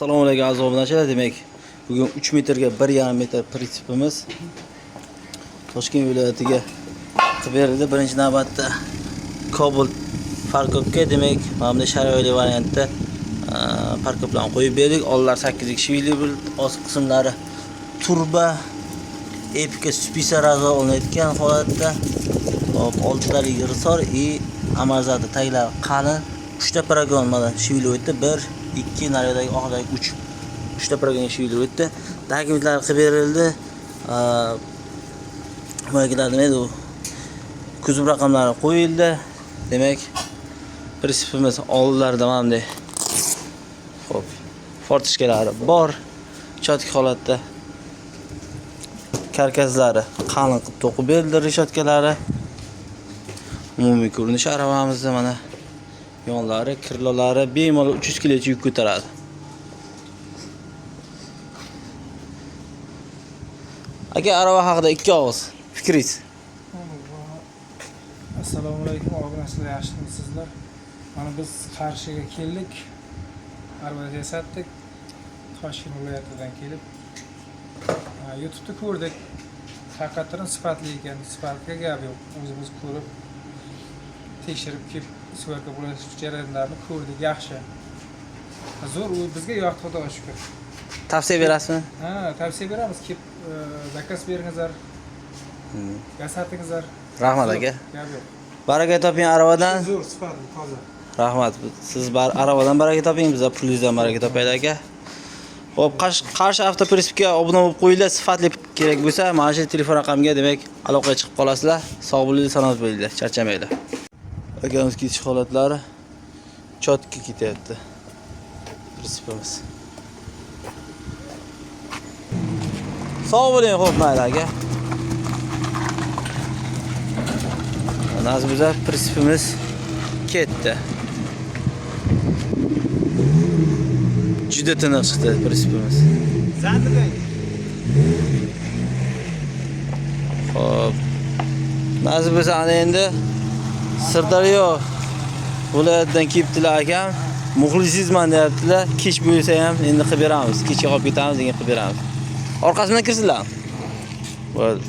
Assalomu alaykum aziz obunachilar. Demak, bugun 3 metrga 1,5 metr prinsipimiz Toshkent viloyatiga qilib berildi. Birinchi navbatda Cobalt farkopga, demak, mana bunday sharoitli variantda farkoplarni qo'yib berdik. Oldilar 8 shivili, ost qismlari turba, epika spisa razo olinayotgan holatda. Hop, oltitalik risor и amazada taglari qalin. 3 ta paragon mana shivili o'tdi. 1, 2, naryadagi oxidagi 3. 3 ta paragon shivili o'tdi. Dokumentlar qilib berildi. Boyagilar nima edi u? Kuzov raqamlari qo'yildi. Demak, prinsipimiz oldlarida mana bunday. Xo'p, fortichkalari bor. Chotki holatda. Karkazlari qalin qilib to'qib berildi, reshotkalari. Umumiy ko'rinishi aravamizda mana yonlari, kirlolari bemalol 300 kilocha yuk ko'taradi. Aka, arava haqida ikki og'iz fikringiz. Assalomu alaykum obunachilar, yaxshimisizlar? Mana biz Qarshiga keldik, arava yasatdik. Toshkent viloyatidan kelib, YouTube'da ko'rdik, haqiqatdan sifatli ekan, sifatiga gap yo'q. O'zimiz ko'rib, tekshirib kelib, sverka bo'lish jarayonlarini ko'rdik, yaxshi, zo'r, u bizga yoqdi, xudoga shukur. Tavsiya berasizmi? Ha, tavsiya beramiz, kelib zakaz beringizlar, yasatingizlar. Rahmat Zo'r, aka. Gap yo'q. Baraka toping aravadan. Zo'r, sifatli, toza. Rahmat. Siz aravadan baraka toping, biz pulingizdan baraka topaylik aka. Xo'p, Qarshi avtoprinsipga obuna bo'lib qo'yinglar. Sifatli kerak bo'lsa, mana shu telefon raqamiga demak aloqaga chiqib qolasizlar. Sog' bo'linglar, salomat bo'linglar, charchamanglar. Akamiz ketish holatlari chotki ketyapti. Prinsipimiz. Sog' bo'ling, xo'p, mayli aka. Nasib bo'lsa prinsipimiz ketdi. Juda tiniq chiqdi prinsipimiz. Xo'p. Nasib bo'lsa ana endi Sirdaryo viloyatidan kelibdilar akam. Muxlisizman deyaptilar. Kech bo'lsa ham endi qilib beramiz. Kechga qolib ketamiz, degan qilib beramiz. Orqasidan kirsinlar. Bo'ldi.